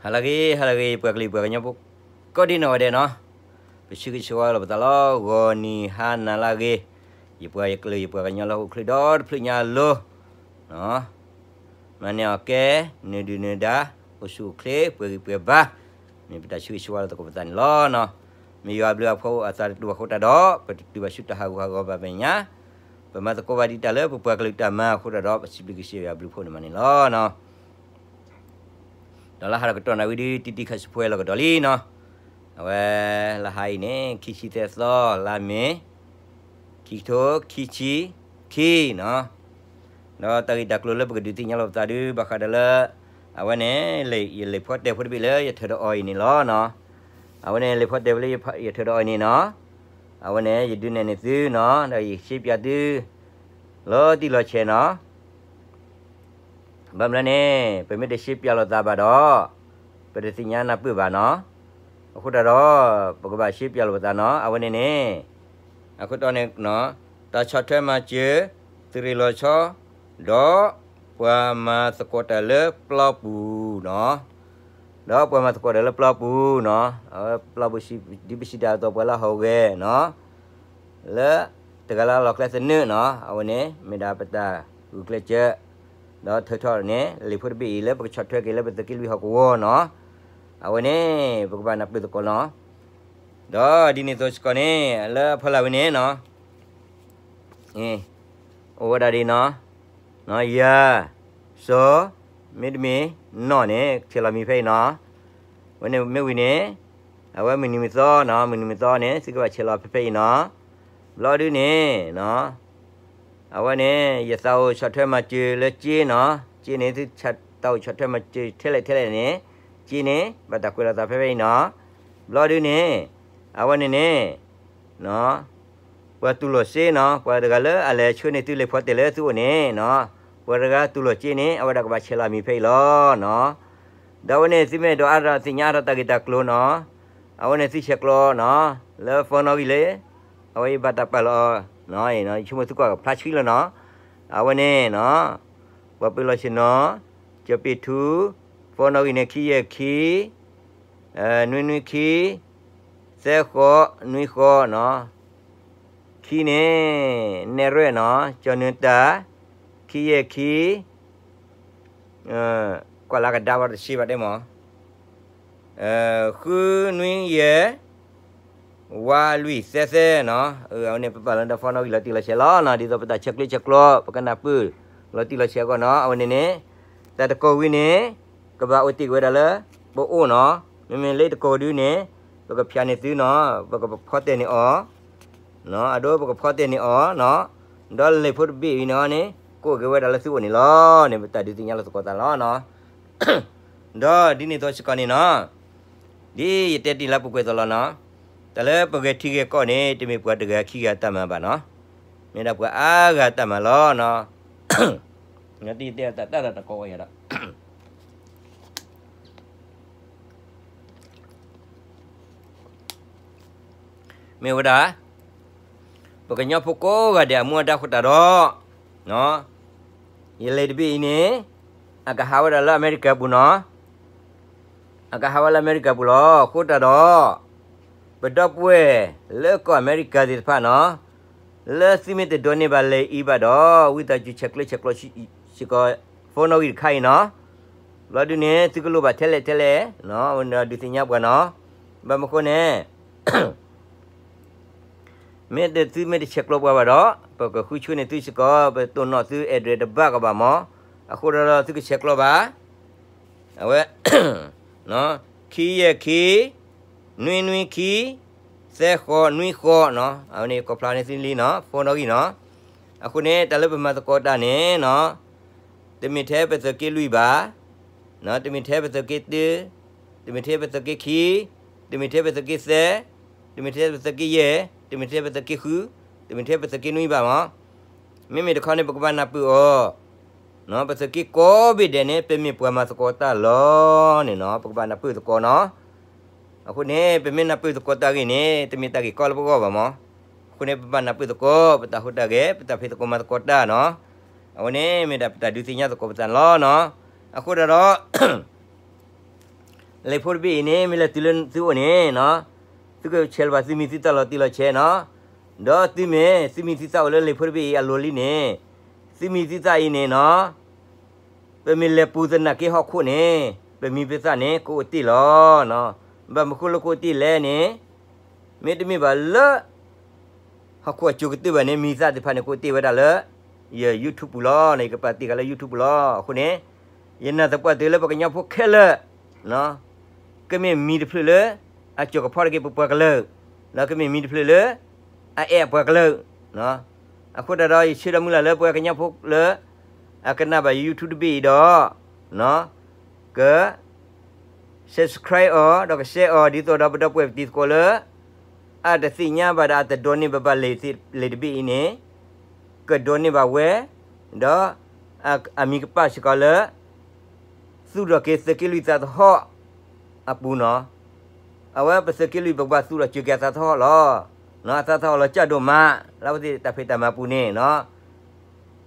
ဟါလၢအဂ့ၤ ဟါလၢအဂ့ၤ ယပှၤကလုာ်ယပှၤကညီဖိ ကိးဒံနီၢ်ဂၤဒဲးနီၤ, ပဆၢဂ့ၤဆၢဝါလီၤပသးလီၤ. ဂီၤနံၤဟါနၤလၢအဂ့ၤ, ယပှၤကလုာ်ယပှၤကညီလၢဟီၣ်ခိၣ်ချၢဒီတဖျၢၣ်ညါအလိၤ မၤန့ၢ်အီၤကဲ နဒုၣ်နဒါ အိၣ်ဆူၣ်အိၣ်ချ့ ပှဲၤဂံၢ်ပှဲၤဘါ, မ့ၢ်ပတၢ်ဆၢဂ့ၤဆၢဝါလီၤသကိးပသးန့ၣ်လီၤ. မ့ၢ်ယွၤအဘျုးအဖှိၣ်အသးတတူာ်ဘၣ်အဃိတၢ်ဒီး ပတတုၤဘၣ်ဆူတၢ်ဟးဂူာ်ဟးဂီၤဘၣ်မဲာ်ညါ, ပမၤသကိးဘၣ်ဒံးတၢ်လၢပပှၤကလုာ်တၢ်မၤအဃိတၢ်ဒီး ပစံးဘျုးကစၢ်ယွၤအဘျုးအဖှိၣ်န့ၣ်မးန့ၣ်လီၤ. ဒီးလၢဟါဒီးကတီၢ်နၣ်ဝံၤဒုး တံတံခါဆူၣ်ဖှဲလီၤကဒီးလံနီၤ, အဝဲ လၢဟါအံၤန့ၣ် ခံဆံသၢသီ လါမ့ၤ ခံကထိခံဆံခံနီၤ, ဒီးတၢ်ဂ့ၢ်တၢ်ကျိၤလၢပကဒုးသ့ၣ်ညါလီၤပသးဒုး ဘၣ်ဃးဒီးလၢ အဝဲန့ၣ် ယလံာ်ဖီတဲာ်ဖိတဘ့ၣ်လၢယထၢဒီးအီၤအံၤန့ၣ်လီၤ. အဝဲန့ၣ် လံာ်ဖီတဲာ်ဖိလၢယထၢဒီးအီၤအံၤန့ၣ်နီၤ, အဝဲန့ၣ် ယဒုးနဲၣ်န့ၢ်သုနီၤ, ဒီးယရှဲပၠးသု လီၤတံၢ်လီၤဆဲးနီၤ. ဘၣ်မနုၤလဲၣ်န့ၣ် ပမ့ၢ်တရှဲပၠးလိာ်သးဘၣ်ဒီး ပတသ့ၣ်ညါနၢ်ပၢၢ်ဘၣ်နီၤ. အဃိတၢ်ဒီး ပကဘၣ်ရှဲပၠးလိာ်ပသးနီၤ. အဝဲန့ၣ်န့ၣ် အဃိတၢ်န့ၣ် တၢ်ဆီၣ်ထွဲမၤစၢၤ သုးရ့ၣ်လီၤဆီ ဒီးပှၤမၤသကိးတၢ်လၢပျီပူၤနီၤ, ဒီးပှၤမၤသကိးတၢ်လၢပျီပူၤနီၤ, ပျီပူၤ ဒ်ပစံးတၢ်အသိးပှၤလၢဟီၣ်ဂဲၤနီၤ လၢတဂၤလၢလီၢ်ကျဲသနၢၣ်နီၤ, အဝဲန့ၣ် မ့ၢ်ဒၣ်ပတၢ်ဂုာ်ကျဲးစၢး, ဒီးထုးထီၣ်န့ၣ် လံာ်ဖိတဘ့ၣ်အံၤလၢပကဆီၣ်ထွဲက့ၤလၢပသုးက့လွံၢ်ဟီၣ်ကဝီၤနီၤ, အဝဲန့ၣ် ပကဘၣ်နၢ်ပၢၢ်သကိးနီၤ. ဒီးဒ်န့ၣ်အသိးစ့ၢ်ကီးန့ၣ် လၢအဖီလာ်ဝဲန့ၣ်နီၤ အိၣ်ဝဲဒၣ်ဒ်နီၤ, ယၤ, စီၤ, မ့တမ့ၢ်, နီၢ်န့ၣ် ဆဲးလီၤမံၤဖဲအံၤနီၤ. ဝဲန့ၣ်မ့ၢ်ဝံၤန့ၣ် အဝဲမုၢ်နံၤမုၢ်သီနီၤ, မုၢ်နံၤမုၢ်သီန့ၣ် သုကဘၣ်ဆဲးလီၤဖဲဖဲအံၤနီၤ. ဘျီဒုန့ၣ် အဝဲန့ၣ် ယသးအိၣ်ဆီၣ်ထွဲမၤစၢၤလၢက့နီၤ, က့န့ၣ် သုသးအိၣ်ဆီၣ်ထွဲမၤစၢၤထဲလဲၣ်ထဲလဲၣ်န့ၣ် က့န့ၣ် ဘၣ်တၢ်ကွဲးလီၤသးဖဲဖဲအံၤနီၤ. ဘျီဒုန့ၣ် အဝဲန့ၣ်န့ၣ် ပှၤတူၢ်လိာ်စ့နီၤ, ပှၤတဂၤလၢအလဲၤဆှၢန့ၢ်သုလံာ်ဖီတဲာ်လၢသုအိၣ်န့ၣ်နီၤ, ပှၤတဂၤတူၢ်လိာ်စ့န့ၣ် အဝဲဒၣ်ကဘၣ်ဆဲးလီၤမံၤဖဲအံၤလီၤနီၤ. ဒီးအဝဲန့ၣ် သုမ့ၢ်ဒိးအါထီၣ်သ့ၣ်ညါအါထီၣ်တၢ်ဂ့ၢ်တၢ်ကျိၤနီၤ, အဝဲန့ၣ်သုဆဲးကျိးနီၤ, လၢဖီနီၣ်ဂံၢ်လၢ အဝဲအံၤဘၣ်တၢ်ပာ်လီၤအီၤ, ယဆိကမိၣ်သုကွၢ်ကဖျါဆှံလီၤနီၤ. အဝဲန့ၣ်နီၤ ပှၤပၢၤလီၢ်ဆ့ၣ်နီၤ, ကၠီၤပ့းထူ, ဖီနီၣ်ဂံၢ်န့ၣ် ခံယဲၢ်ခံ, နွံနွံခံ, သၢဃိးနွံဃိးနီၤ, ခံန့ၣ် နဲၣ်ရွဲၣ်နီၤ, ကၠီၤနၢၤတၢ်, ခံယဲၢ်ခံ, ကွၢ်လၢကဒါဝဲတဆံဘၣ်တဲမး, ဃုနွံယဲၢ်, ဝါလွံၢ်သၢသၢနီၤ. အဝဲန့ၣ် ပပာ်လီၤဒီးဖီနီၣ်ဂံၢ်လီၤတံၢ်လီၤဆဲးလီၤနီၤ, ဒ်သိးပတၢ်ဆဲးကျိးဆဲးကျိး ပကနၢ်ပၢၢ်လီၤတံၢ်လီၤဆဲးအဂီၢ်နီၤ. အဝဲန့ၣ်န့ၣ် တၢ်တကိးဝံၤန့ၣ် ကဘၣ်အိၣ်တ့ၢ်ဝဲဒၣ်လၢပအိၣ်နီၤ. မ့မ့ၢ်လၢတကိးဒုန့ၣ် ပကဖၠးန့ၢ်သုနီၤ, ပကဖီတဲာ်န့ၢ်အီၤ အဒိ ပကဖီတဲာ်န့ၢ်အီၤနီၤ, ဒီးလံာ်ဖိတဘ့ၣ်အံၤန့ၣ်န့ၣ် ကအိၣ်က့ၤဝဲဒၣ်လၢသုအိၣ်န့ၣ်လီၤန့ၣ် ပတၢ်ဒုးသ့ၣ်ညါလီၤသကိးသးလီၤနီၤ. ဒီးဒ်န့ၣ်အသိးစ့ၢ်ကီးန့ၣ်နီၤ, ဒ်ယတဲတ့ၢ်လၢပူၤကွဲးသိးလီၤနီၤ, တၢ်လၢပဂဲၤထံဂဲၤကီၢ်န့ၣ် တမ့ၢ်ပှၤတဂၤခံဂၤတၢ်မၤဘၣ်နီၤ, မ့ၢ်ဒၣ်ပှၤအါဂၤတၢ်မၤလီၤနီၤ. တၢ်တၢ်တကိးဝဲယၤဒီး မ့ၢ်ဝဲဒၣ် ပကညီဖိကိးဂၤဒဲးအမူအဒါအဃိတၢ်ဒီး ယလံာ်တဘ့ၣ်အံၤန့ၣ် အကဟးဝဲဒၣ်လၢအမဲရကၤပူၤနီၤ, အကဟးဝဲလၢအမဲရကၤပူၤလီၤ. အဃိတၢ်ဒီး ပဒီပုၢ်ဝဲၢ်လၢကီၢ်အမဲရကၤသ့ၣ်တဖၣ်နီၤ, လၢသုမ့ၢ်တဒိးန့ၢ်ဘၣ်လံာ်အံၤဘၣ်ဒီး ဝံသးစူၤဆဲးကျိးဆဲးကျိးစ့ၢ်ကီး phone နီၣ်ဂံၢ်တခါအံၤနီၤ. ဘျီဒုန့ၣ် သုကလိၣ်ဘၣ်ထဲလဲၣ်ထဲလဲၣ်နီၤ, ဒုးသ့ၣ်ညါပှၤနီၤ. ဘၣ်မနုၤဃိန့ၣ် မ့ၢ်တသုမ့ၢ်တဆဲးကျိးပှၤဘၣ်ဒီး ပကဃုဆိန့ၢ်သုစ့ၢ်ကီး, ပတိၢ်နီၣ်သု address တဘၣ်ကဘၣ်မး. အဃိဒီးသုကဆဲးကျိးဘၣ် အဝဲ ခံယဲၢ်ခံ, နွံနွံခံ, သၢဃိးနွံဃိးနီၤ. အဝဲန့ၣ်ကိးဖျါန့ၢ်သုလံနီၤ, phone နီၣ်ဂံၢ်နီၤ. အဃိန့ၣ် တၢ်လၢပမၤသကိးတၢ်န့ၣ်နီၤ, တမ့ၢ်ထဲပသုးက့လွံၢ်ဘၣ်, တမ့ၢ်ထဲပသုးက့တၢ, တမ့ၢ်ထဲပသုးက့ခံ, တမ့ၢ်ထဲပသုးက့သၢ, တမ့ၢ်ထဲပသုးက့ယဲၢ်, တမ့ၢ်ထဲပသုးက့ဃု, တမ့ၢ်ထဲပသုးက့နွံဘၣ်မး. မ့မ့ၢ်တခီန့ၣ် ပကဘၣ်နၢ်ပၢၢ်အီၤ ပသုးက့ကိးဘ့ၣ်ဒဲးန့ၣ် ပမ့ၢ်ပှၤမၤသကိးတၢ်လီၤန့ၣ်နီၤ, ပကဘၣ်နၢ်ပၢၢ်သကိးနီၤ. အဃိန့ၣ် ပမ့ၢ်နၢ်ပၢၢ်သကိးတၢ်ဂ့ၢ်န့ၣ် တမ့ၢ်တၢ်ဂ့ၢ်ကီလၢပဂီၢ်ဘၣ်မး. အဃိန့ၣ် ပဘၣ်နၢ်ပၢၢ်သကိး ပတၢ်ဟူးတၢ်ဂဲၤ ပတၢ်ဖံးသကိးမၤသကိးတၢ်နီၤ. အဝဲန့ၣ်မ့ၢ်ဒၣ်ပတၢ်ဒုးသ့ၣ်ညါသကိးပသးန့ၣ်လီၤနီၤ. အဃိဒီး လံာ်ဖိတဘ့ၣ်အံၤန့ၣ် မ့ၢ်လဲၤတုၤလၢသုအိၣ်န့ၣ်နီၤ, သုကဆဲးလီၤဘၣ်သုမံၤသုသၣ်လီၤတံၢ်လီၤဆဲးနီၤ, ဒီးသုမ့ၢ်သုမံၤသုသၣ်အိၣ်လၢလံာ်ဖိတဘ့ၣ်အံၤအလိၤလံန့ၣ်, သုမံၤသုသၣ်အံၤန့ၣ်နီၤ, ပမ့ၢ်လဲၤပူၤသနာ်က့ဟီၣ်ခိၣ်န့ၣ်, ပမံၤပသၣ်န့ၣ် ကအိၣ်တ့ၢ်လီၤ. ဘၣ်မနုၤဃိလၢကအိၣ်တ့ၢ်လဲၣ်န့ၣ်, မ့တမ့ၢ်ဘၣ်လၢ ဟီၣ်ခိၣ်အစိၤကတၢၢ်ဘၣ်န့ၣ် မံၤသၣ်သ့ၣ်တဖၣ်န့ၣ် ကအိၣ်တ့ၢ်ဝဲဒၣ်လၢ ယ YouTube ပူၤလီၤ. ယကပာ်တ့ၢ်ဃာ်လၢ YouTube ပူၤလီၤ. အဃိန့ၣ် ယနာ်သပှၢ်တၢၢ်လၢပှၤကညီဖိခဲလၢာ် ကမ့ၢ်မံၤတဖျၢၣ်လၢ အစိာ်ကဖီတက့ၢ်ပပှၤကလုာ်, ဒီးကမ့ၢ်မံၤတဖျၢၣ်လၢ အအဲၣ်အပှၤကလုာ်. အဃိသတးဒီး ယဆၢဒီးမုၢ်လၢ်လၢပှၤကညီဖိလၢ အကနၣ်ဘၣ်ယ YouTube တဘ့ၣ်အံၤဒီး က subscribe အီၤ ဒီးက share အီၤ ဒ်သိးဒီးပဒီပုၢ်ဝဲၢ်ပတံၤသကိးလၢ အတသ့ၣ်ညါဘၣ်ဒီးအတဒိးန့ၢ်ဘၣ်ဘၣ်လံာ်တဘ့ၣ်အံၤန့ၣ် ကဒိးန့ၢ်ဘၣ်ဝဲ, ဒီးအမံၤကပာ်စ့ၢ်ကီးလၢ သူၣ်ထီၣ်က့ၤသုးက့လွံၢ်သးသဟီၣ်အပူၤနီၤ. အဝဲပသုးက့လွံၢ်ပကဘၣ်သူၣ်ထီၣ်စၢၤက့ၤအသးသဟီၣ်လီၤ. အသးသဟီၣ်လီၤကၢ်ဒိၣ်မး လၢအဝဲသ့ၣ်တၢ်ဖံးတၢ်မၤပူၤန့ၣ်နီၤ.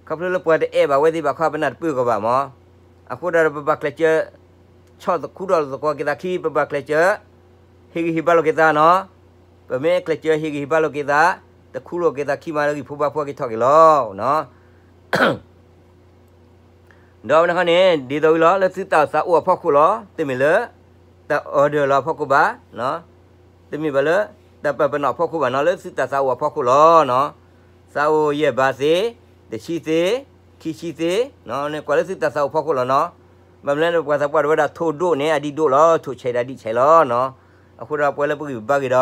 ခီဖျိလၢပှၤတအဲၣ်ဘၣ်ဝဲသ့ၣ်ဘၣ်ခီ ပနၢ်တပၢၢ်ကီးဘၣ်မး. အဃိဒီးပဘၣ်ကျဲးစၢး ဆီၣ်သခူထီၣ်သကိးက့ၤသးခံ, ပဘၣ်ကျဲးစၢး ဟ့ၣ်ဂံၢ်ဟ့ၣ်ဘါလိာ်က့ၤသးနီၤ. ပမ့ၢ်ကျဲးစၢးဟ့ၣ်ဂံၢ်ဟ့ၣ်ဘါလိာ်က့ၤသး, တခူလိာ်က့ၤသးခံမးလၢဂံၢ်ဖိဘါဖိက့ၤထီၣ်က့ၤလီၤ. ဒီးဝဲန့ၣ်ခီန့ၣ် ဒ်သိးဝံၤလီၤ လၢသုတၢ်သးအိၣ်အဖီခိၣ်လီၤ. တမ့ၢ်လၢ တၢ် order လီၤအဖီခိၣ်ဘၣ်, တမ့ၢ်ဘၣ်လၢ တၢ်ပာ်ပနီၣ်အဖီခိၣ်ဘၣ်နီၤ, လၢသုတၢ်သးအိၣ်အဖီခိၣ်လီၤနီၤ. သးအိၣ်ယဲၢ်ဘးသ့, တဆံသ့, ခံဆံသ့, န့ၣ်ကွၢ်လၢသုတၢ်သးအိၣ်ဖီခိၣ်လီၤနီၤ. ဘၣ်မနုၤလဲၣ် ပှၤသးပှၢ်တဲဝဲဒၣ် ထိၣ်ဒိၣ်န့ၣ် အဒံးဒိၣ်လီၤ, ထိၣ်ဆံးဒီးအဒံးဆံးလီၤနီၤ. အဃိဒီးပဝဲလၢပဂံၢ်ပဘါဂ့ၤဒီး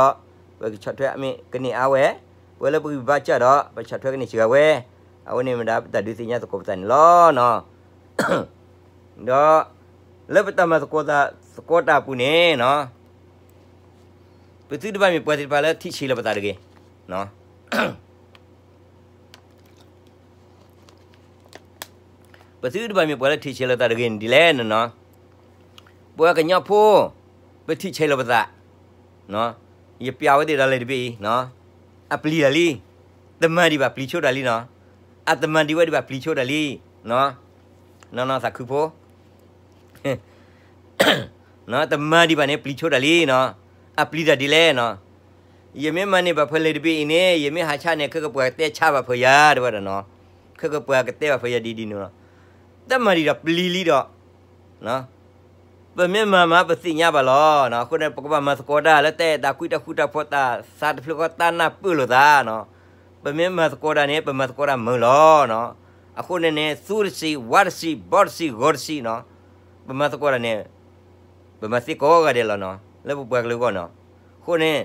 ပကဆီၣ်ထွဲအမ့ၢ်ကန့ၢ်အါဝဲ, ပဝဲလၢပဂံၢ်ပဘါစၢ်ဒီး ပဆီၣ်ထွဲကန့ၢ်စှၤဝဲ, အဝဲန့ၣ်မ့ၢ်ဒၣ်ပတၢ်ဒုးသ့ၣ်ညါသကိးပသးန့ၣ်လီၤနီၤ. ဒီး လၢပတၢ်မၤသကိးသကိးတၢ်အပူၤန့ၣ်နီၤ, ပသုတဘၣ်မ့ၢ်ပှၤသ့ၣ်တဖၣ်လၢထံၣ်ဆံးလီၤပသးတဂ့ၤ. ပသုတဘၣ်မ့ၢ်ပှၤလၢထံၣ်ဆံးလီၤသးတဂ့ၤန့ၣ်ဒ်လဲၣ်န့ၣ်နီၤ, ပှၤကညီဖိ ပထံၣ်ဆံးလီၤပသး, ယပျးဝဲသ့ၣ်ဒီးလံာ်တဘ့ၣ်အံၤ, အပျံၤတၢ်လံ, တမၤဒံးဘၣ်ပျံၤဆိတၢ်လံနီၤ, အတမၤဒံးဝဲဒံးဘၣ်ပျံၤဆိတၢ်လံ, နီၢ်နီၢ်သးခုဖိ တမၤဒံးဘၣ်န့ၣ် ပျံၤဆိတၢ်လံနီၤ, အပျံၤတၢ်ဒ်လဲၣ်နီၤ, ယမ့ၢ်မၤန့ၢ်ဘၣ်ဖဲလံာ်တဘ့ၣ်အံၤန့ၣ် ယမ့ၢ်ဟးဆါန့ၣ် ခဲကပှၤကတဲဆါဘၣ်ဖဲယၤ တဲဝဲဒၣ်နီၤ, ခဲကပှၤကတဲဘၣ်ဖဲယၤဒ်ဒ်န့ၣ်လီၤ, တမၤဒံးဒီးပျံၤလံဒီး ပမ့ၢ်မၤမး ပသ့ၣ်ညါဘၣ်လီၤ. အဃိန့ၣ် ပကဘၣ်မၤသကိးတၢ်လၢတၢ်အဲၣ်တၢ်ကွံ တၢ်ဃူတၢ်ဖိး တၢ်သးတဖျၢၣ်ဃီတၢ်နၢ်ပၢၢ်လိာ်သးနီၤ, ပမ့ၢ်မၤသကိးတၢ်န့ၣ် ပမၤသကိးတၢ်မုာ်လီၤနီၤ, အဃိန့ၣ်န့ၣ် သူတစံး ဝါတစံး ဘီတစံး ဂီၤတစံးနီၤ, ပမၤသကိးတၢ်န့ၣ် ပမၤသ့ကိးဂၤဒဲးလီၤနီၤ လၢပပှၤကလုာ်အဂီၢ်နီၤ, အဃိန့ၣ်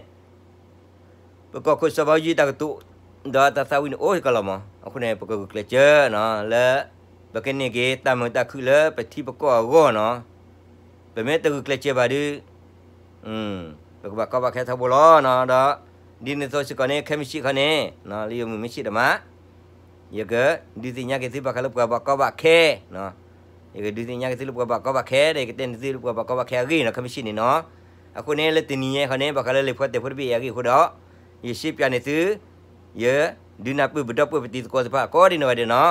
ပကီၢ်ခိၣ်စီၤဘးအူကၠံတၢ်ကတိၤ ဒီးတၢ်သးဝံၣ်န့ၣ်အိၣ်စ့ၢ်ကီးလီၤမး, အဃိန့ၣ် ပကဂုာ်ကျဲးစၢးနီၤ လၢ ပကန့ၢ်က့ၤတၢ်မုာ်တၢ်ခုၣ်လၢပထံပကီၢ်အဂီၢ်နီၤ, ပမ့ၢ်တဂုာ်ကျဲးစၢးဘၣ်ဒီး ပကဘၣ်ကီဘၣ်ခဲထီဘိလီၤနီၤ, ဒီး ဒ်န့ၣ်အသိးစ့ၢ်ကီးန့ၣ် ခဲမုၢ်ဆ့ၣ်ခီန့ၣ် လၢယမုၢ်မ့ၢ်ဆ့ၣ်တမး ယကဒုးသ့ၣ်ညါက့ၤသုဘၣ်ဃးလၢပှၤဘၣ်ကီဘၣ်ခဲ, ယကဒုးသ့ၣ်ညါက့ၤသုလၢပှၤဘၣ်ကီဘၣ်ခဲဒီး ယကတဲန့ၢ်သုလၢပှၤဘၣ်ကီဘၣ်ခဲအဂ့ၢ်နီၤ ခဲမုၢ်ဆ့ၣ်န့ၣ်နီၤ, အဃိန့ၣ် လၢတနံၤညါအံၤခီန့ၣ် ဘၣ်ဃးလၢလံာ်ဖိတၢ်ဖိတဘ့ၣ်အံၤအဂ့ၢ်အဃိဒီး ယစံးပၠးန့ၢ်သု ယဒုးနၢ်ပၢၢ်ပဒီပုၢ်ဝဲၢ်ပတံၤသကိးသ့ၣ်တဖၣ် ကိးဒ်န့ၣ်ဝဲဒၣ်နီၤ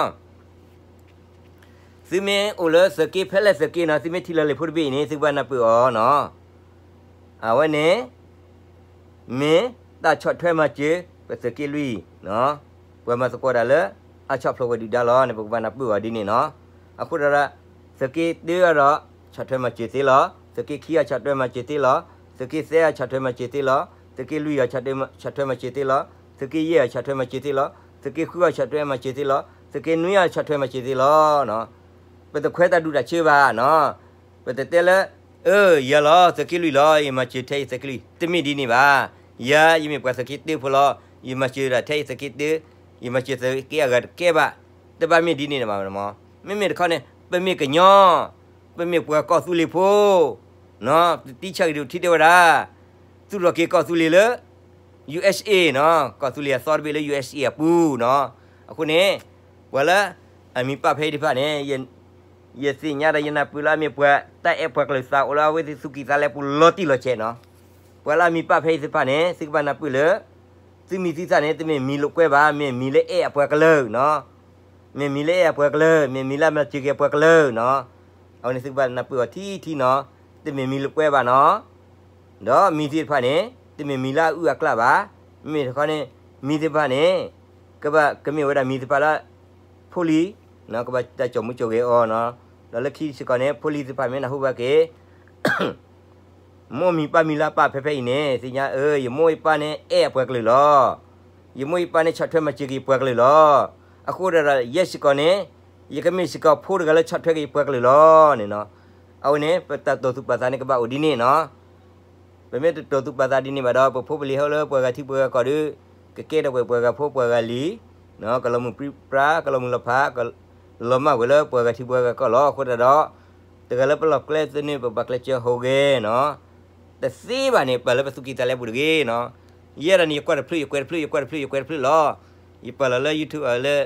သုမ့ၢ်အိၣ်လၢသုးက့ဖဲလဲၣ်သုးက့နီၤ သုမ့ၢ်ထံၣ်လၢလံာ်ဖိတဘ့ၣ်အံၤန့ၣ် သုကဘၣ်နၢ်ပၢၢ်အီၤနီၤ, အဝဲန့ၣ် မ့ၢ်တၢ်ဆီၣ်ထွဲမၤစၢၤ ပသုးက့လွံၢ်, ပှၤမၤသကိးတၢ်လၢ အဆီၣ်ဖျိးဝဲဒုၣ်ဒါလီၤန့ၣ် ပကဘၣ်နၢ်ပၢၢ်အီၤဒ်န့ၣ်နီၤ, အဃိဒီး သုးက့တၢအံၤဒီး ဆီၣ်ထွဲမၤစၢၤသ့လီၤ, သုးက့ခံအံၤဆီၣ်ထွဲမၤစၢၤသ့လီၤ, သုးက့သၢအံၤဆီၣ်ထွဲမၤစၢၤသ့လီၤ, သုးက့လွံၢ်အံၤဆီၣ်ထွဲမၤစၢၤသ့လီၤ, သုးက့ယဲၢ်အံၤဆီၣ်ထွဲမၤစၢၤသ့လီၤ, သုးက့ဃုအံၤဆီၣ်ထွဲမၤစၢၤသ့လီၤ, သုးက့နွံအံၤဆီၣ်ထွဲမၤစၢၤသ့လီၤ ပတခွဲးတၢ်ဒူၣ်တၢ်ဆၢဘၣ်နီၤ, ပတတဲလၢ အၢ ယၤလီၤ သုးက့လွံၢ်လီၤ ယမၤစၢၤထဲအံၤသုးက့လွံၢ် တမ့ၢ်ဒ်န့ၣ်ဘၣ်, ယၤ ယမ့ၢ်ပှၤသုးက့တၢဖိလီၤ ယမၤစၢၤဒၣ်ထဲအံၤသုးက့တၢ, ယမၤစၢၤသုးက့အဂၤတကဲဘၣ်, တဘၣ်မ့ၢ်ဒ်န့ၣ်ဘၣ်မး, မ့မ့ၢ်တခီန့ၣ် ပမ့ၢ်ကညီ ပမ့ၢ်ပှၤကီၢ်သူလ့ၤဖိ တံဆၣ်ကဒုးထံတဲဝဲဒၣ် သူၣ်ထီၣ်က့ၤကီၢ်သူလ့ၤလၢ ယူဢ့စ့ၣ်အ့နီၤ, ကီၢ်သူလ့ၤအသီတဘ့ၣ်လၢ ယူဢ့စ့ၣ်အ့ အပူၤနီၤ, အဃိန့ၣ် ပှၤလၢအမံၤပာ်ဖဲအံၤတဖၣ်န့ၣ် ယသ့ၣ်ညါဒီးယနၢ်ပၢၢ်လၢအမ့ၢ်ပှၤတၢ်အဲၣ်ပှၤကလုာ်သးအိၣ်လၢအဝဲသ့ၣ်သူၣ်ကံၢ်သးလဲပူၤလီၤတံၢ်လီၤဆဲးနီၤ, ပှၤလၢအမံၤပာ်ဖဲအံၤသ့ၣ်တဖၣ်န့ၣ် သုကဘၣ်နၢ်ပၢၢ်လၢ သုမံၤသုသၣ်န့ၣ် တမ့ၢ်မံၤလိာ်ကွဲဘၣ်, မ့ၢ်မံၤလၢအဲၣ်အပှၤကလုာ်နီၤ, မ့ၢ်မံၤလၢအဲၣ်အပှၤကလုာ်, မ့ၢ်မံၤလၢအမၤစၢၤက့ၤအပှၤကလုာ်နီၤ, အဝဲန့ၣ်သုကဘၣ်နၢ်ပၢၢ်အီၤထံထံနီၤ, တမ့ၢ်မံၤလၢပှဲၤဘၣ်နီၤ, ဒီးမံၤသ့ၣ်တဖၣ်န့ၣ် တမ့ၢ်မံၤလၢအအုၣ်အကျၣ်ဘၣ်, မ့မ့ၢ်တခီန့ၣ် မံၤသ့ၣ်တဖၣ်န့ၣ် ကဘၣ်ကမ့ၢ်ဝဲဒၣ်မံၤသ့ၣ်တဖၣ်လၢ ဖိလံၤ ကဘၣ်တၢ်ကၠီၣ်မူကၠီၣ်ဂဲၤအီၤနီၤ, ဒီးလၢခံစ့ၢ်ကီးန့ၣ် ဖိလံၤသ့ၣ်တဖၣ်မ့ၢ်နၢ်ဟူဘၣ်က့ၤ မိၢ်မံၤပၢ်မံၤလၢအပၢ်ဖဲဖဲအံၤန့ၣ် သ့ၣ်ညါအၢ ယမိၢ်ယပၢ်န့ၣ် အဲၣ်အပှၤကလုာ်လီၤ. ယမိၢ်ယပၢ်န့ၣ် ဆီၣ်ထွဲမၤစၢၤက့ၤယပှၤကလုာ်လီၤ. အဃိဒၣ်ဒီး ယဲစ့ၢ်ကီးန့ၣ် ယကမ့ၢ်စ့ၢ်ကီးဖိတဂၤလၢဆီၣ်ထွဲက့ၤယပှၤကလုာ်လီၤန့ၣ်နီၤ. အဝဲန့ၣ် ပတၢ်တိာ်သူၣ်ပာ်သးန့ၣ်ကဘၣ်အိၣ်ဒ်န့ၣ်နီၤ. ပမ့ၢ်တတိာ်သူၣ်ပာ်သးဒ်န့ၣ်ဘၣ်ဒီး ပဖိပလံၤဟဲလၢပှၤဂၤထံပှၤဂၤကီၢ်ဒီး ကကဲထီၣ်ကွံာ်ပှၤဂၤဖိပှၤဂၤလံၤ, ကလီၤမုၢ်ပြံပြါ ကလီၤမုၢ်လီၤဖး ကလီၤမၢ်ကွံာ်လၢပှၤဂၤထံပှၤဂၤကီၢ်လီၤ. အဃိသတးဒီး တဂၤလၢပလီၢ်ကျဲသ့န့ၣ် ပပာ်ကျဲးစၢးဟူးဂဲၤနီၤ, တသ့ဘၣ်န့ၣ် ပာ်လၢပသူၣ်ကံၢ်သးလဲပူၤတဂ့ၤနီၤ. ယဲဒၣ်န့ၣ် ယကွၢ်တဖျၢၣ် ယကွဲးတဖျၢၣ် ယကွၢ်တဖျၢၣ် ယကွဲးတဖျၢၣ်လီၤ. ယပာ်လီၤလၢ YouTube အလၢ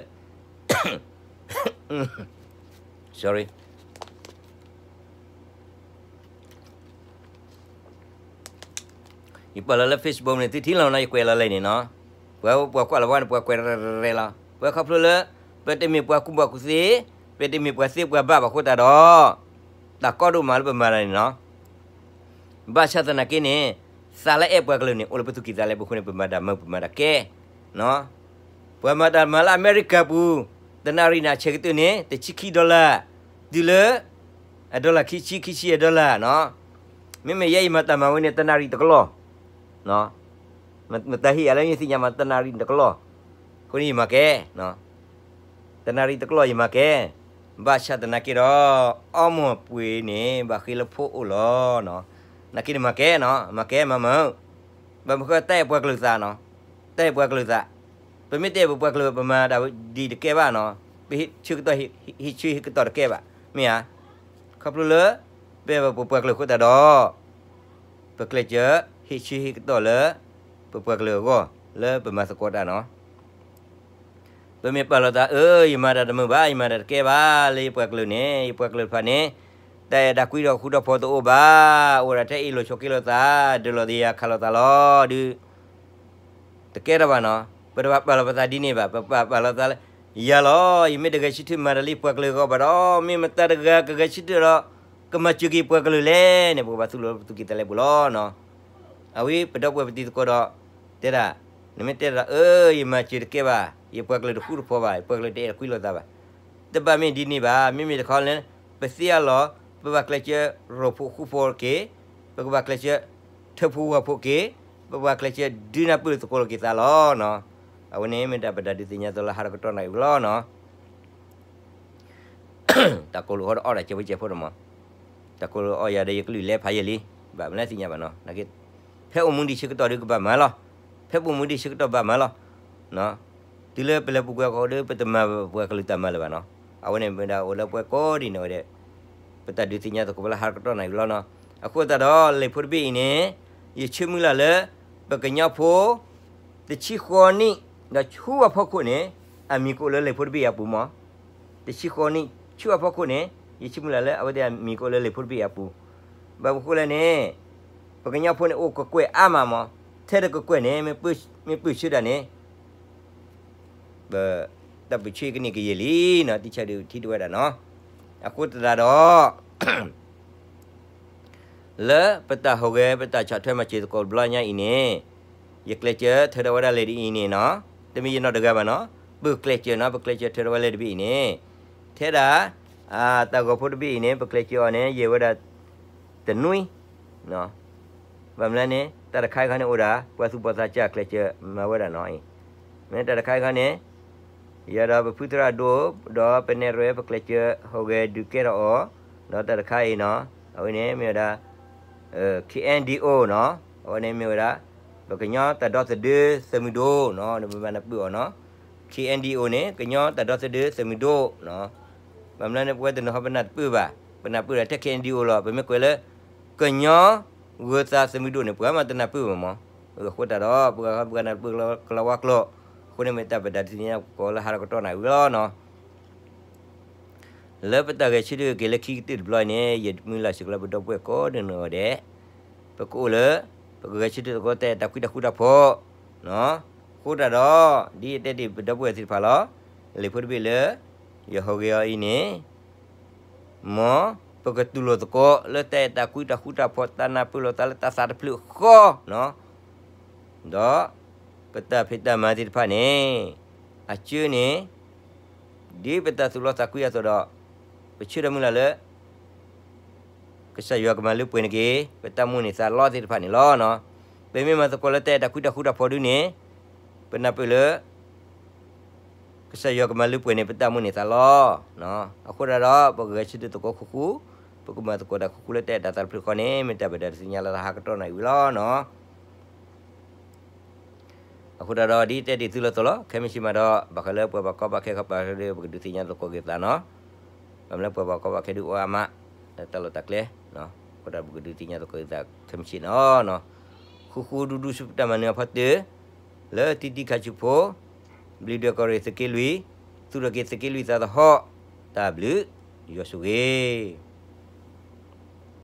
sorry ယပာ်လီၤလၢ Facebook န့ၣ် သုထံၣ်လီၤနီၤ ယကွဲးလီၤလဲၣ်န့ၣ်နီၤ. ပှၤပှၤကွၢ်လီၤဝဲန့ၣ် ပှၤကွဲးရဲရဲလီၤ. ပှၤခီဖျိလၢ ပတမ့ၢ်ပှၤကူၣ်ဘၣ်ကူၣ်သ့, ပတမ့ၢ်ပှၤသ့ပှၤဘၣ်ဘၣ်အဃိသတးဒီး တၢ်ကီဒိၣ်မးလၢပမၤတၢ်န့ၣ်နီၤ. ဘၣ်ဆၣ်သနာ်က့န့ၣ် သးလၢအဲၣ်ပှၤကလုာ်န့ၣ် အိၣ်လၢပသူၣ်ကံၢ်သးလဲပူၤအဃိန့ၣ် ပမၤတၢ်မုာ် ပမၤတၢ်ကဲ ပှၤမၤတၢ်မၤလၢအမဲရကၤပူၤ တနၣ်ရံၣ်န့ၣ် အဆဲးကတၢၢ်န့ၣ် တဆံခံ dollar တုၤလၢ အ dollar ခံဆံ ခံဆံအ dollar နီၤ. မ့မ့ၢ်ယဲယမၤတၢ်မၤဝဲန့ၣ် တနၣ်ရံၣ်တကလီၢ် မတၤဟ့ၣ်ယၤလၢယသ့ၣ်ညါမး တနၣ်ရံၣ်တကလီၢ်, အဃိန့ၣ်ယမၤကဲ, တနၣ်ရံၣ်တကလီၢ်ယမၤကဲ, ဘၣ်ဆၣ်သနာ်က့ဒီး အီမိၢ်ပှ့ၤန့ၣ် ဘၣ်ဃ့လၢဖိအိၣ်လီၤ, နာ်က့န့ၣ်မၤကဲနီၤ, မၤကဲမၤမၤ, ဘၣ်မနုၤဃိတၢ်အဲၣ်ပှၤကလုာ်သးနီၤ, တၢ်အဲၣ်ပှၤကလုာ်သး, ပမ့ၢ်တအဲၣ်ပပှၤကလုာ် ပမၤတၢ်ဒ်တကဲဘၣ်နီၤ, ပဟ့ၣ်ဆၢကတီၢ် ဟ့ၣ်ဆၢဟ့ၣ်ကတီၢ်တကဲဘၣ်, မ့ၢ်ဧါ, ခီဖျိလၢ ပအဲၣ်ပပှၤကလုာ်အဃိသတးဒီး ပကျဲးစၢး ဟ့ၣ်ဆၢဟ့ၣ်ကတီၢ်လၢ ပပှၤကလုာ်အဂီၢ် လၢပမၤသကိးတၢ်နီၤ. ပမ့ၢ်ပာ်လီၤသး အၢ ယမၤတၢ်တမုာ်ဘၣ် ယမၤတၢ်တကဲဘၣ် လၢယပှၤကလုာ်န့ၣ် ယပှၤကလုာ်တဖၣ်န့ၣ် တၢ်အဲၣ်တၢ်ကွံဒီးဃူဒီးဖိးတအိၣ်ဘၣ်, အိၣ်ဒၣ်ထဲအ့ၣ်လိာ်ဆိးက့လိာ်သး ဒုးလိာ်သယၤခးလိာ်သးလီၤ ဒုး တကဲထီၣ်ဘၣ်နီၤ, ပတဘၣ်ပာ်လီၤပသးဒ်န့ၣ်ဘၣ်, ပပာ်ပာ်လီၤသးလၢ ယၤလီၤ, ယမ့ၢ်တဂဲၤဆၢထၢၣ်မၤတၢ်လၢယပှၤကလုာ်အဂီၢ်ဘၣ်ဒီး မ့ၢ်မတၤတဂၤကဂဲၤဆၢထၢၣ်ဒီး ကမၤစၢၤက့ၤယပှၤကလုာ်လဲၣ်န့ၣ် ပကဘၣ်သူၣ်လီၤပသူၣ်ကံၢ်သးလဲပူၤလီၤနီၤ. အဝဲပဒီပုၢ်ဝဲၢ်ပတံၤသကိးဒီး တဲဒၣ်, နမ့ၢ်တဲဒၣ် အၢ ယမၤစၢၤတကဲဘၣ်, ယပှၤကလုာ်တဃူတဖိးဘၣ်, ယပှၤကလုာ်တအဲၣ်တကွံလိာ်သးဘၣ်, တဘၣ်မ့ၢ်ဒ်န့ၣ်ဘၣ်, မ့မ့ၢ်တခီလၢ ပသ့အလီၢ် ပဘၣ်ကျဲးစၢးရိၣ်ဖှိၣ်ဃူဖိးက့ၤ, ပကဘၣ်ကျဲးစၢး ထၢဖှိၣ်ဝၢ်ဖှိၣ်က့ၤ, ပဘၣ်ကျဲးစၢးဒုးနၢ်ပၢၢ်သကိးလိာ်က့ၤသးလီၤနီၤ. အဝဲန့ၣ်မ့ၢ်တၢ်ပတၢ်ဒုးသ့ၣ်ညါသကိးလၢဟါတကတီၢ်နၣ်ရံၣ်လီၤနီၤ. တၢ်ကိၢ်လိာ်အီၤဒီးအီၣ်ဒၣ်ကဲဖိကဲဖိတမး, တၢ်ကိၢ်လိာ်အီၣ်ယၤဒီးယကလုၢ်လဲၤဖးယံာ်လံ, ဘၣ်မနုၤသ့ၣ်ညါဘၣ်နီၤ, ဖဲအိၣ်မူဒံးဆၢကတီၢ်ဒီးကဘၣ်မၤလီၤ, ဖဲပအိၣ်မူဒံးဆၢကတီၢ်ဘၣ်မၤလီၤ. တုၤလၢပလဲၤပူၤကွံာ်အဃိဒီး ပတမၤပှၤကလုာ်တၢ်မၤလၢၤဘၣ်နီၤ. အဝဲန့ၣ်မ့ၢ်ဒၣ်အိၣ်လၢပှၤကိးဒ်န့ၣ်ဝဲဒၣ် ပတၢ်ဒုးသ့ၣ်ညါသကိးလၢဟါတကတီၢ်နၣ်ရံၣ်လီၤနီၤ. အဃိသတးဒီး လံာ်ဖိတဘ့ၣ်အံၤန့ၣ် ယဆၢမုၢ်လၢ်လၢ ပကညီဖိ တဆံဃိးနံၣ် ဒီးဆူအဖီခိၣ်န့ၣ် အမံၤကအိၣ်လၢလံာ်ဖိတဘ့ၣ်အံၤအပူၤမး, တဆံဃိးနံၣ် ဆူအဖီခိၣ်န့ၣ် ယဆၢမုၢ်လၢ်လၢ အဝဲသ့ၣ်အမံၤကအိၣ်လၢလံာ်ဖိတဘ့ၣ်အံၤအပူၤ, ဘၣ်မနုၤဃိလဲၣ်န့ၣ် ပကညီဖိန့ၣ်အိၣ်ကကွဲၢ်အါမးမး, ထဲတကကွဲၢ်န့ၣ် မ့ၢ်ပၢၢ်ဆၢဒၣ်န့ၣ် ပတၢ်ပၢၢ်ဆၢကန့ၢ်ကယဲၢ်လံနီၤ, တံဆါဒုးထံၣ်တဝဲဒၣ်နီၤ. အဃိသတးဒီး လၢပတၢ်ဟူးဂဲၤ ပတၢ်ဆီၣ်ထွဲမၤစၢၤသကိးတဘျီညါအံၤန့ၣ် ယကျဲးစၢးထၢထီၣ်ဝဲဒၣ်လံာ်ဒ်အံၤန့ၣ်နီၤ, တမ့ၢ်ယနီၢ်တဂၤဘၣ်နီၤ, ပကျဲးစၢးနီၤ, ပကျဲးစၢးထၢထီၣ်ဝဲလံာ်တဘ့ၣ်အံၤန့ၣ် ထဲဒၣ် တၢ်ဂီၤဖိတဘ့ၣ်အံၤန့ၣ် ပကျဲးစၢးအီၤန့ၣ် ယဲၢ်ဝဲဒၣ် တနွံ ဘၣ်မနုၤလဲၣ်န့ၣ် တၢ်တခါအံၤခီန့ၣ်အိၣ်ဒၣ် ပှၤသူၣ်ဘီၣ်သးစၢ်ကျဲးစၢးမၤဝဲဒၣ်နီၤအံၤ, မ့ၢ်တၢ်တခါအံၤခီန့ၣ် ယၤဒီးပဖုသရၣ်ဒိၣ် ဒီးပနဲၣ်ရွဲၣ် ပကျဲးစၢးဟူးဂဲၤဒုးကဲထီၣ်အီၤ, ဒီးတၢ်တခါအံၤနီၤ အဝဲန့ၣ်မ့ၢ်ဝဲဒၣ် KNDO နီၤ, အဝဲန့ၣ်မ့ၢ်ဝဲဒၣ် ပကညီတၢ်ဒီသဒၢသုးမုၢ်ဒိၣ်နီၤ, ပဘၣ်နၢ်ပၢၢ်အီၤနီၤ, KNDO န့ၣ် ကညီတၢ်ဒီသဒၢသုးမုၢ်ဒိၣ်နီၤ, ဘၣ်မနုၤလဲၣ်န့ၣ် ပဝဲတနီၤဟီပနၢ်တပၢၢ်ဘၣ်, ပနၢ်ပၢၢ်ဒၣ်ထဲ KNDO လီၤ, ပမ့ၢ်ကွဲးလၢ ကညီဂၢၤသးသုးမုၢ်ဒိၣ်န့ၣ် ပှၤမၤတနၢ်ပၢၢ်ဘၣ်မး, အဃိသတးဒီး ပှၤဂၤပှၤနၢ်ပၢၢ်ကလီၤဝါကျိာ်, အဃိန့ၣ်မ့ၢ်တၢ်ပတၢ်ဒုးသ့ၣ်ညါသကိးလၢဟါတကတီၢ်နၣ်ရံၣ်လီၤနီၤ. လၢပတၢ်ဂဲၤဆၢထၢၣ်က့ၤလၢခံကတၢၢ်တဘျီအံၤန့ၣ် ယမုၢ်လၢ်စ့ၢ်ကီးလၢပဒီပုၢ်ဝဲၢ်ကိးဒ်နီၢ်ဂၤဒဲး, ပကအိၣ်လၢ ပကဂဲၤဆၢထၢၣ်သကိးတၢ်အဲၣ်တၢ်ကွံတၢ်ဃူတၢ်ဖိး, အဃိသတးဒီး ဒ်ယတဲတ့ၢ်ပဒီပုၢ်ဝဲၢ်သ့ၣ်တဖၣ်လီၤ, လံာ်ဖိတဘ့ၣ်လၢ ယဟူးဂဲၤအီၤအံၤန့ၣ် မ်ပ ပကတူၢ်လိာ်သကိးလၢတၢ်အဲၣ်တၢ်ကွံ တၢ်ဃူတၢ်ဖိး တၢ်နၢ်ပၢၢ်လိာ်သးလၢတၢ်သးတဖျၢၣ်ဃီ, ဒီးပတၢ်ဖံးတၢ်မၤသ့ၣ်တဖၣ်န့ၣ် အစၢန့ၣ် ဒ်ပတၢ်သူၣ်လီသးကွံအသိးဒီး ပဆၢထၢၣ်မုၢ်လၢ်လၢ ကစၢ်ယွၤကမၤလၢပှဲၤန့ၢ်က့ၤ ပတၢ်မိၣ်န့ၢ်သးလီသ့ၣ်တဖၣ်န့ၣ်လီၤ. ပမ့ၢ်မၤသကိးလၢတၢ်အဲၣ်တၢ်ကွံ တၢ်ဃူတၢ်ဖိးဒုန့ၣ် ပနၢ်ပၢၢ်လၢ ကစၢ်ယွၤကမၤလၢပှဲၤန့ၢ် ပတၢ်မိၣ်န့ၢ်သးလီ. အဃိသတးဒီး ပကဂဲၤဆၢထၢၣ်သကိးဃူဃူ, ပကမၤသကိးတၢ်ဃူဃူလၢတၢ်အဲၣ်တၢ်သးတဖျၢၣ်ဃီန့ၣ် မ့ၢ်တၢ်ဘၣ်တၢ်တသ့ၣ်ညါလီၤ တၢ်ဟးကတီၢ်နၢ်အံၤဝံၤလီၤ. အဃိသတးဒီး ဒ်တဲတ့ၢ်သုလီၤသီလီၤ ခဲမုၢ်ဆ့ၣ်မးဒီး ဘၣ်ဃးလၢပှၤဘၣ်ကီဘၣ်ခဲဃီပၤဒီး ပကဒုးသ့ၣ်ညါသကိးက့ၤသးနီၤ. ဘၣ်မနုၤလၢပှၤဘၣ်ကီဘၣ်ခဲဒုးအိၣ်အါမး လၢတၢ်လီၢ်တၢ်ကျဲ, အဃိသတးဒီး ပကဒုးသ့ၣ်ညါသကိးက့ၤသးခဲမုၢ်ဆ့ၣ်နီၤ. ဃူဃူဒူဒူဆူပတၢ်မၤနၢၤအဖီတၢၣ် လၢတံတံခါဆူဖိ, ဘျံးဒွဲၣ်ကီၢ်ရ့ၣ်သုးက့လွံၢ်, သူၣ်ထီၣ်က့ၤသုးက့လွံၢ်သးသဟီၣ်, တၢ်ဘျုး, ယွၤဆိၣ်ဂ့ၤ.